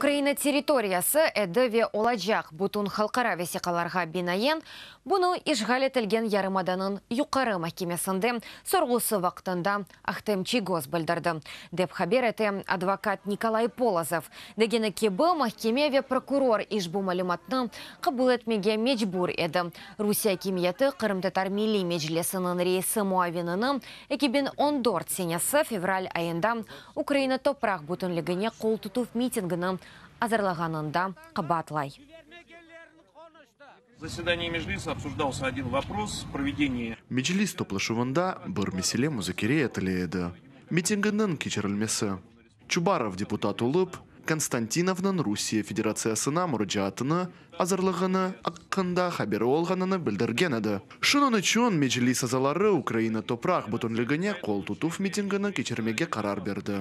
Ukraina territoriyası edi ve olacaq, bütün halqara vesiqalarğa binaen. Bunı işğal etilgen yarımadanıñ Yuqarı mahkemesinde sorğusı vaqtında Ahtem Çiygoz bildirdi, dep haber ete advokat Nikolay Polozov. Degeni kibi, mahkeme ve prokuror işbu malümatnı qabul etmege mecbur edi. Rusiye akimiyeti Qırımtatar Milliy Meclisiniñ reisi muavinini 2014 senesi fevral ayında Ukraina topraq bütünligine qol tutuv mitingini azırlağanında qabaatlay. Заседании Meclisa обсуждался один вопрос проведения. Meclis toplaşuvında bir mesele muzakere etile edi. Mitinginiñ keçirilmesi. Çubarov deputat olıp, Konstantinovnıñ Rusiye Federatsiyasına muracaatını azırlağanı aqqında haberi olğanını bildirgen edi. Şunıñ içün Meclis azaları Ukraina topraq bütünligine qol tutuv mitingini keçirmege qarar berdi.